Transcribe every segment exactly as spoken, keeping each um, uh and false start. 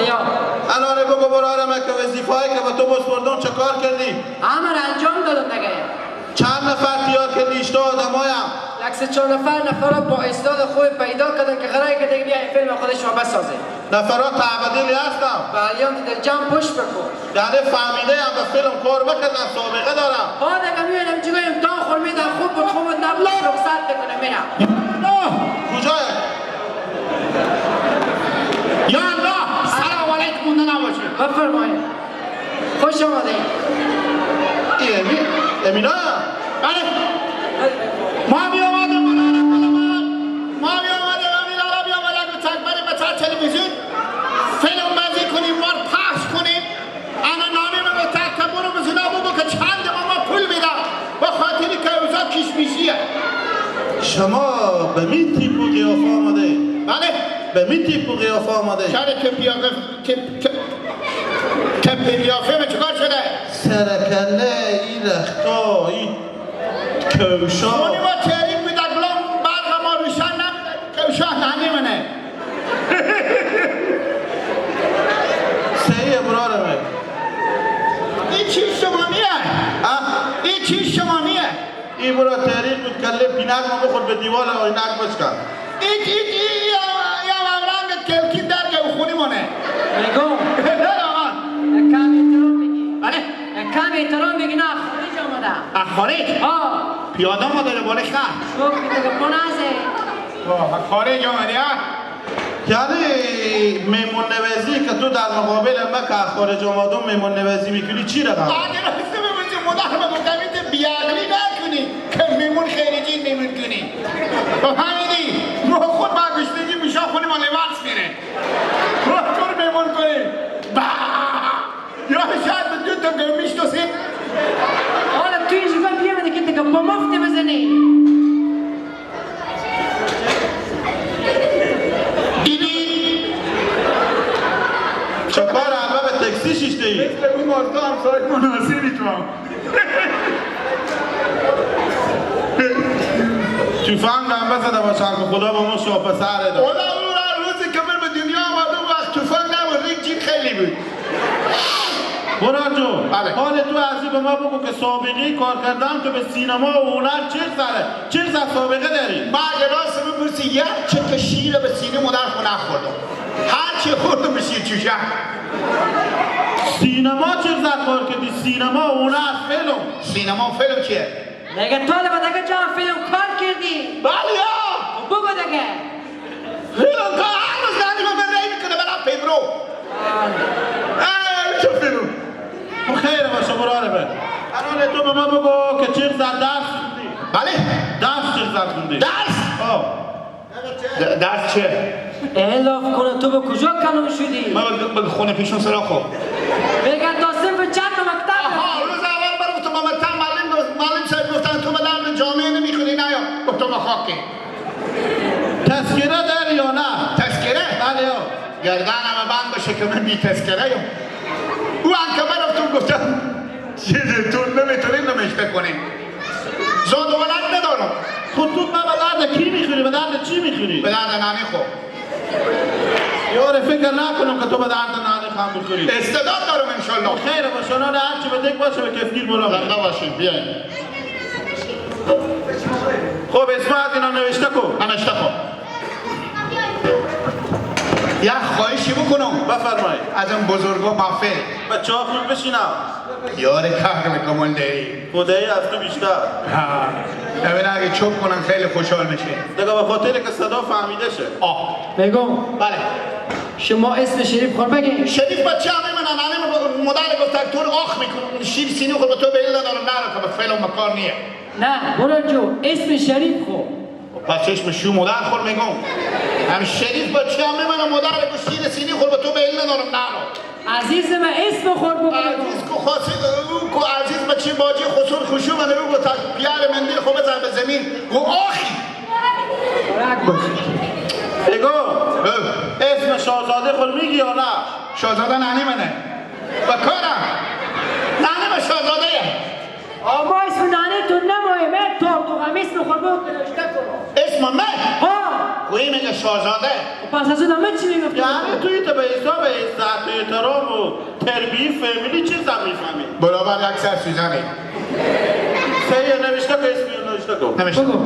یا. الان بگو برارم که وظیفه‌ای که به تو بسپردم چه کار کردی؟ همه را انجام دادم دیگه. چند نفر تیار کردی؟ هیشتا آدمایم. یک سه چهار نفر، نفرات با استعداد خوب پیدا کردم که قراره که دیگه بیا فیلم خودش را بسازه. نفرات تعبدیلی هستم. بله، یعنی در جمع پشت بکن. یعنی فهمیده‌یم به فیلم کار بکردن، سابقه دارم. ها، دیگه می‌ایم چی گویم؟ تا خور می‌دن، خوب بود، خوب بود، نبود، رخصت بکنه، می‌رم. کجای؟ یا الله، سلام علیکم، مونده نباشید. بفرمایید. خوش آمدید. ای امی-، امینا؟ بله. ما بیامدیم، ما بیامدیم، امینا بیامدیم، تک بریم به تلویزیون فیلم بازی کنیم، مار پخش کنیم. انا نامی من به تک برو به زنا بگو که چند ما، ما پول می‌دم، به خاطر که اوضاع کشمکشیه. شما به می تیپ و قیافه آمده؟ بله. به می تیپ و قیافه آمده؟ شاید که پیاقه، که، که، که پیافه به چیکار شده؟ سرکنه، ای رختا، ای کوشا. خونی ما تحریک بود، اگلان برق ما روشن نبود، کوشا نانی منه. صحیحه برارمه. ای چی شما نیه؟ ها؟ ای چی شما نیه؟ ای برا تحریک بود، کله پینک ما بخور به دیوال آینک بشکن. ای، ای، ای، یا، یا رنگ کلکی در که خونی مونه. میگم. در آمان. کم احترام بگی. بله. کم احترام بگی، نه، از خارج آمده. از خارج؟ ها. پیاده آمده یا بالای خر؟ شوخ می‌کنه، پونازه. آه، از خارج آمده، ها؟ یعنی مهمون نوازی که تو در مقابل ما که از خارج آمدم مهمون نوازی می‌کنی، چی رقم؟ اگه راست بگویی، مدام ما گفتم بی‌عقلی نکنی که مهمون خارجی مهمون کنی. و فهمیدی؟ ما خود با گشنگی می‌شه خونی ما لباس می‌ره. ما تو رو مهمون کنیم. با! یا شاید به دو تا گرمیش تو سه. حالا تو اینجا بیامده که دیگه با مفت بزنی. دیدی؟ چه کار همه به تاکسی شیشته ای؟ مثل اون مارتا همسایه مناسبی تو هم. تفنگ هم بزده باشن که خدا به ما شاه پسر ده. اولا، اولا، روزی که من به دنیا آمدم وقت تفنگ نبود، ریگ جین خیلی بود. برار جون، بله. حال تو ازی به ما بگو که سابقهٔ کار کردن تو به سینما و هنر چقدره؟ چقدر سابقه داری؟ ما اگه راست بپرسی، یک چکه شیر به سینه مادر خو نخوردم. هر چی خوردم به شیر چوشه. سینما چقدر کار کردی؟ سینما، هنر، فیلم. سینما و فیلم چیه؟ مگه تو الان دیگه جا فیلم کار کردی؟ بله یا. خب بگو دیگه. فیلم کار هر روز زنی به من ری می‌کنه، برم پیمرو. اه، چه فیلم؟ خب خیره باشه، براره به. الان تو به ما بگو که چقدر درس خوندی؟ بله. درس چقدر خوندی؟ درس؟ آه. د-، درس چه؟ الاف کنه، تو به کجا کلان شدی؟ ما به، به خونه پیشون سرا خو. بگه تا صنف چند مکتب؟ آها، روز اول برو تو مامتا معلم گفت، معلم صاحب گفتن تو به درد جامعه نمی‌خوری، نه یا؟ گفتم خاکه. تذکره داری یا نه؟ تذکره؟ بله یا. گردنم بند بشه که من بی تذکره یم. او هم که برفتم گفتم چیزی تو نمی‌تونی نمیشته کنی. زاد و ولد ندارم. خود تو به درد کی می‌خوری؟ به درد چی می‌خوری؟ به درد نانی خو. یار، فکر نکنم که تو به درد نانی خو هم بخوری. استعداد دارم انشالله. خیر باشه، نان هر چی به دک باشه به کفگیر بالا. زنده باشید، بیاین. خب، اسم از اینا نوشته کن. نوشته کن. یک خواهشی بکنم. بفرمایید. از این بزرگا محفل. بچه‌ها خوب بشینم. یار، که عقل کمال داری. خدایی از تو بیشتر. ها. ببین، اگه چوب کنن خیلی خوشحال می‌شه. دیگه به خاطر که صدا فهمیده شه. آه. بیگم. بله. شما اسم شریف خور بگین. شریف بچه همه من، همه من مادر گفت دکتر آخ می‌کنم. شیر سینی خور به تو به ایل ندارم، نرو که به فعل و مکار نیه. نه، برو جو، اسم شریف خور. پس چشم شو مادر خور می‌گم. هم شریف بچه همه من مادر گفت شیر سینی خور به تو به ایل ندارم، نرو. عزیز من، اسم خور بگو. عزیز کو خاصی، او کو عزیز بچه باجی خسور خوشو من او کو تا پیار مندی خو بزن به زمین. او آخی. رگ باشی. بگو. اه. اسم شاهزاده خور می‌گی یا نه؟ شاهزاده نانی منه. و کارم. نانی من شاهزاده‌یه. آما اسم نانی تو نمایه، من تو تو هم اسم خور بگو که نوشته کنم. اسم من؟ ها. وی میگه شاهزاده. پس از اون همه چی می‌گفت. یعنی توی تو به حساب عزت و احترام و تربیت فامیلی چی حساب می‌فهمی؟ برابر یک سر سوزنه. سعی نوشته کو، اسم نوشته کو. نوشته. بگو.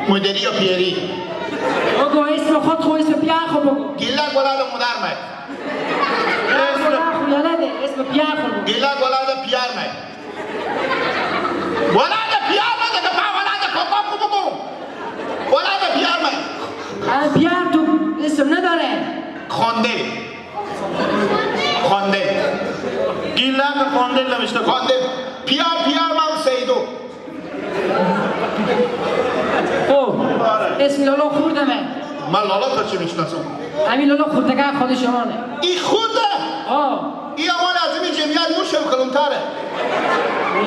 مدری یا پیری؟ بگو اسم خود خو، اسم پیار خو بگو. گیلک ولد مادر مه. اسم خو یاده، اسم پیار خو بگو. گیلک ولد پیار مه. ولد پیار مه، دگه با ولد کاکا کو بگو. ولد پیار مه. اه، پیار تو اسم نداره. خوانده. خوانده. گیلک خوانده نوشته. خوانده. پیار، پیار مه سیدو. او، اسم لالا خوردمه. من لالا تا چی می‌شناسم؟ همین لالا خوردگه خود شما نه. ای خورده؟ آه. ای امان از این جمعیت مو شو کلمتره.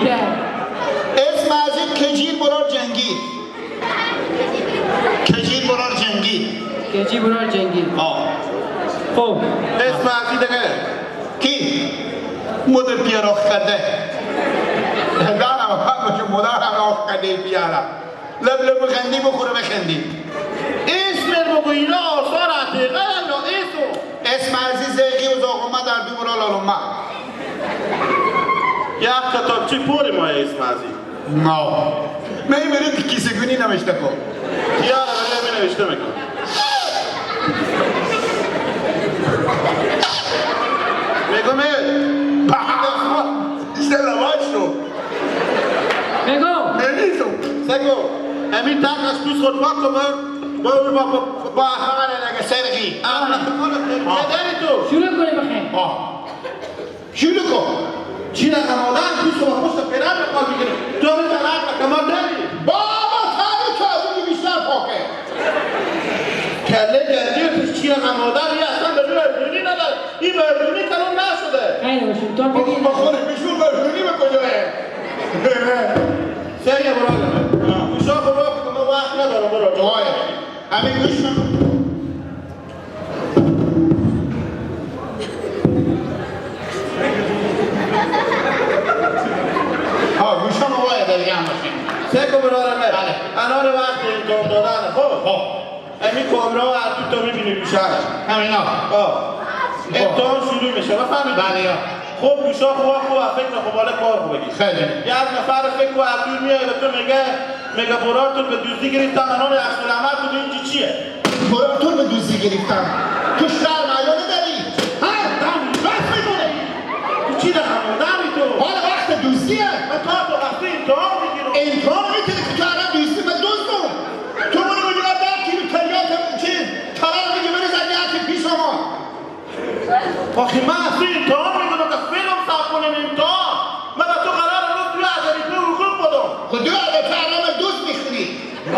یه. اسم از این کجیر برار جنگی. کجیر برار جنگی. کجیر برار جنگی. آه. خب. اسم از این دگه. کی؟ مدر پیار آخ کرده. دانم هم باشه مدر هم آخ کرده پیاره. لب لب بخندی، بخوره بخندی. اسم بگو، اینا آثار عتیقه یا اسم؟ اسم عزیز زیقی و زاغومه در دو برا لالومه. یک کتابچه پوری ما اسم عزیز. نه. من این برید کیسه گونی نوشته کن. یار، برای من نوشته می‌کن. می‌گم، اه، ایسته لواش شو. بگو. نمی‌شو. سگو. امی تاک از پیس خود پاک کن، با، با، با، با، با، همه نگه سرگی. آه. آه. داری تو. شروع کنی بخیر. آه. شروع کن. چی رقم آدم پیس خود پشت پیرن رو کار می‌کنه. تو هم طلاق کمر داری. بابا، تاری تو از اون بیشتر پاکه. کله گردی تو چی رقم آدم، یه اصلاً به روی ارزونی نداره. این مردونی تمام نشده. خیلی باشیم، تو بگی. با خود بیشون مردونی به کجایه؟ سریع برو. گوشا خود رو که من وقت ندارم، برو. وای. همین گوش کن. ها، گوشا وای در یه ماشین. سه کو برو. بله. انار وقت امتحان دادن. خب. خب. امی کامرا هر دو تا می‌بینی روشن. همینا. آه. خب. امتحان شروع می‌شه، بفهمید؟ بله، یا. خب، گوشا خوب، خوب، فکر خوب، حالا کار خوب بگی. خیلی. یک نفر فکر کو از دور میای به تو میگه، میگه برار تو به دزدی گرفتم، انان عکس العمل تو به این چی چیه؟ برار تو به دزدی گرفتم. تو شرم حیا نداری؟ ها؟ دم بس می‌کنی. تو چی رقم آدمی تو؟ حالا وقت دزدیه. و تا تو وقتی امتحان می‌گیرم. امتحان می‌گیری که تو الان دزدی، من دزدم. تو برو اونجا ده کیلو تریاک چیز، طلاق می‌گی، بری زنی حتی پیش ما. آخه من اصلاً امتحان می‌کنم که فیلم صاحب کنیم امتحان. من به تو قرار بود دو هزار روپیه حقوق بدم. خب دو هزار تو الان دوست می‌خونی.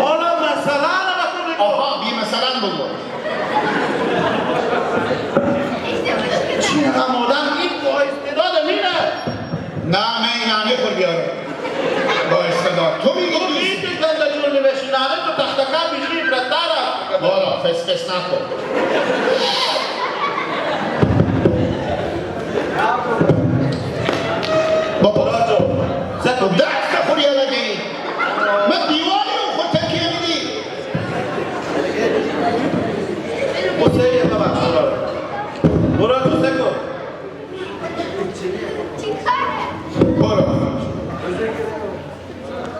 حالا مثلاً به تو می‌گم. آها، بی مثلاً بگو. چی رقم آدم این با استعداد مینه؟ نه، من این همه خور بیارم. با استعداد. تو می‌گی تو دوست. می‌گی که زنده جور نمی‌شی، نه، تو تختکار می‌شی، برتر است. بارا، فس فس نکن. بابا. برار جو. زن تو دست خود یلا دی. من دیواری رو خود تکیه می‌دی. بسه یه بابا. برار جو سکو. برو.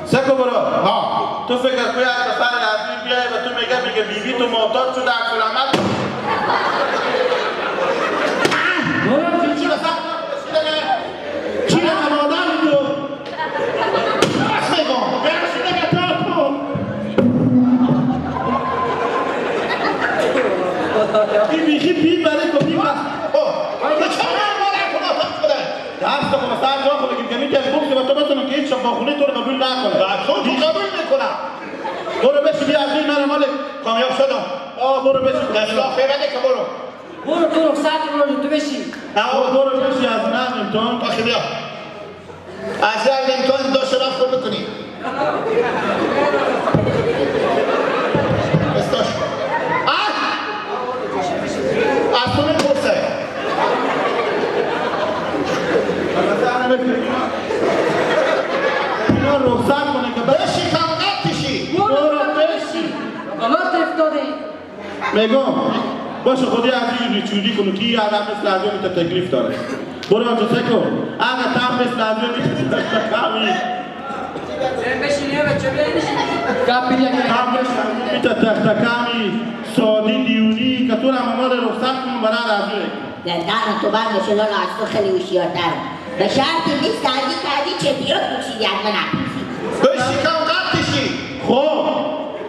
سکو برو. ها. تو فکر کو یک نفر آدمی بیای و تو میگه، میگه بی بی تو محتاج شده، عکس العمل. برو. چی رقم آدمی تو؟ راست می‌گم. بیا شده که تو تو. این بیخی بی برای تو بی بس. اوه. تو چرا من مادر تو محتاج شده؟ درس تو خب سر جا خود بگیر که می‌گم بوم که با تو بتونم که هیچ شب با خونه تو رو قبول نکنه. و تو تو قبول می‌کنم. برو بشی بیا از این من مال کامیاب شدم. آه، برو بشی. دست آخه بده که برو. برو تو رخصت، برو تو بشی. آه، برو بشی از من امتحان. آخه بیا. از این امتحان دو شرف خود بکنی. استاش. آه! از تو می‌پرسه. اینا رخصت کنه که بشی کم قد کشی. برو بشی. غلط افتادی. می‌گم، باشه، خودی از این ریچودی کنو که یه آدم مثل از این تکلیف داره. برو آنجا سکو. اگه تا مثل از این تکلیف کمی. بشین، یه بچه، بیا بشین. تا مثل از این تکلیف کمی، سادی دیونی، که تو را ماما رو رخصت کنم، برای راضی. گردن تو بند بشه، لالا، از تو خیلی هوشیارترم. به شرطی لیست کردی کردی چه دیوت بکشیدی، از من نپرسی. بشی کم قد کشی. خب،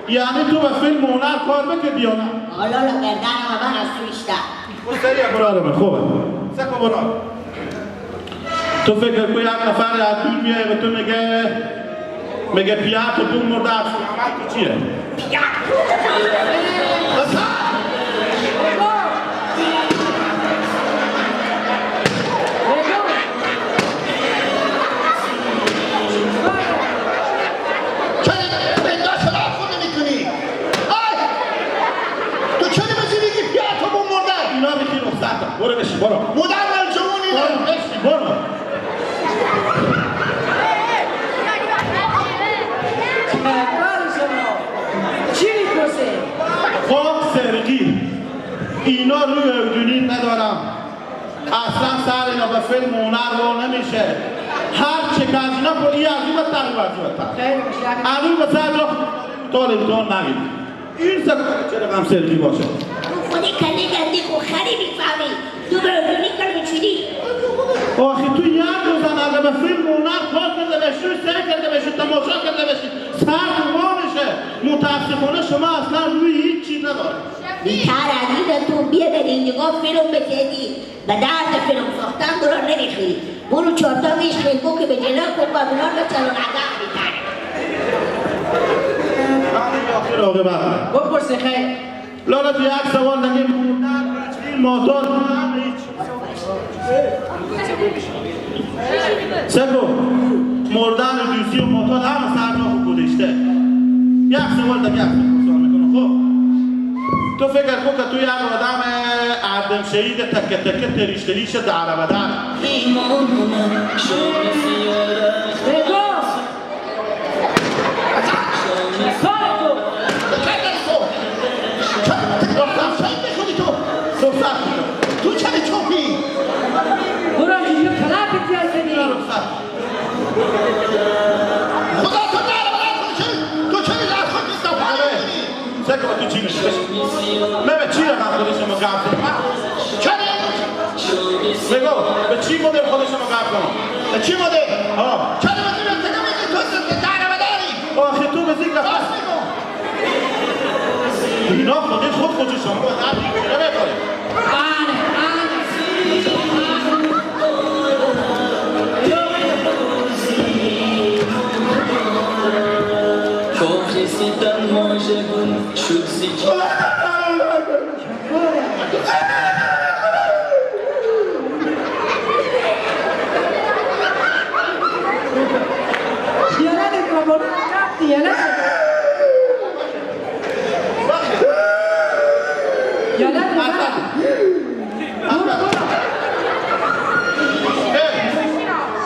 یعنی تو به فیلم هنر کار بکردی یا نه؟ آه، لالا، گردن من از تو بیشتر. خب، سریع برار من، خوبه. سکو برار. تو فکر کو یک نفر از دور میای و تو میگه مگه پیات و بوم مرده است؟ تو چیه؟ پیات. بسا! چرا بنداز صدا خود می‌کنی؟ آی! تو چرا بزنی که پیات و بوم مرده؟ اینا می‌گی رخصت. برو بشی، برو. مادر من جوونی برو، نه. بشی، برو. چی می‌پرسی؟ خب، سرگی. اینا روی اودونی ندارم. اصلاً سر اینا به فیلم هنر وا نمی‌شه. هر چه که از اینا پولی از این بدتر، از این بدتر. خیلی خوش، یعنی؟ از این بدتر، تو امتحان نگید. این سر چرا غم سرگی باشه؟ تو خودی کلی گندی کو خری می‌فهمی. تو به اونی کلو چیدی. آخه تو یک روز هم اگه به فیلم هنر کار کرده باشی، سر کرده باشی، تماشا کرده باشی، سر تو وا می‌شه. متاسفانه شما اصلاً روی هیچ چیز نداری. بیکار عزیز تو بیا در اینجا فیلم بسازی. به درد فیلم ساختن برو نمی‌خوری. برو چهار تا میش خیلی بو که به جلو کن و برو به چلو نگاه می‌کن. همین آخر عاقبت. بپرسه خیر. لالا، تو یک سوال دیگه، مردن دوستی و معتاد همه هیچ. سکو، مردن دوستی و معتاد همه سر جا خو گذشته. یک سوال دیگه از تو پرسان می‌کنم. خب، تو فکر کن که تو یک آدم اردم شهید تکه تکه تریش تریش در عربه دار. تو چرا چوپی؟ برو، یه کلاپی پیاز بدی. خدا تو نره، تو چرا، تو چرا لاس خود استفاده کنی؟ سکو، تو چی می‌گی؟ من به چی رقم خودش ما گپ زدم؟ چرا؟ بگو، به چی مدل خودش ما گپ زدم؟ به چی مدل؟ آه. چرا به تو گفتم تو در بداری؟ آخه تو به ذکر راست می‌گم. اینا خودش خود خودش شما به درد می‌خوره. آره، آره.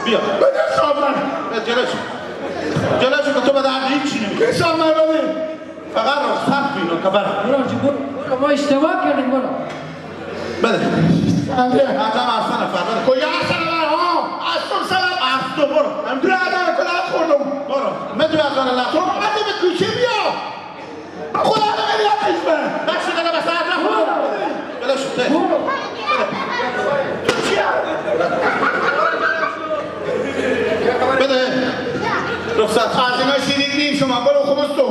بیا. بده صابر. جلوش. جلوش که تو به درد هیچی نمی‌خوری. حساب نبری. فقط رخصت بینو که بره. برو، برو، ما اشتباه کردیم، برو. بده. آنجا هم هستن نفر، بده. کجا هستن نفر؟ ها؟ از تو سلام. از تو برو. من دو هزار کلاه خوردم. برو. من دو هزار لطمه. تو بعد به کوچه بیا. خدا رو بری حقش بره. بخش داره بس عرض نکن. بده شو، بده. تو چیه؟ بده. رخصت. از اینا شیرین نیم شما. برو خمس تو.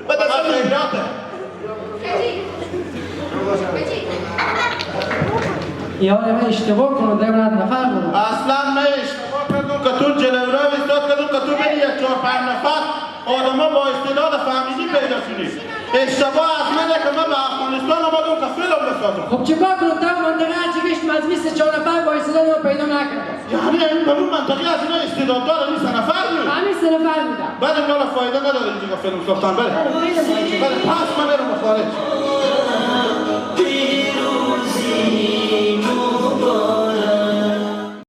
بده. فقط غیرته. یار، من اشتباه کنم، ده من نفر برم. اصلاً من اشتباه کردم که تو جلو رو ایستاد کردم که تو بری یک چهار پنج نفر آدما با استعداد فهمیدی پیدا شدی. اشتباه از منه که من به افغانستان آمدم که فیلم بسازم. خب چیکار کنم؟ تا منطقه هرچی گشتم از بیست چهار نفر با استعداد پیدا نکردم. یعنی این به اون منطقه از اینا استعداد داره، این سه نفر بود؟ همین سه نفر بودن. بله، حالا فایده نداره اینجا فیلم ساختن، بله. بله، پس من می‌رم به خارج.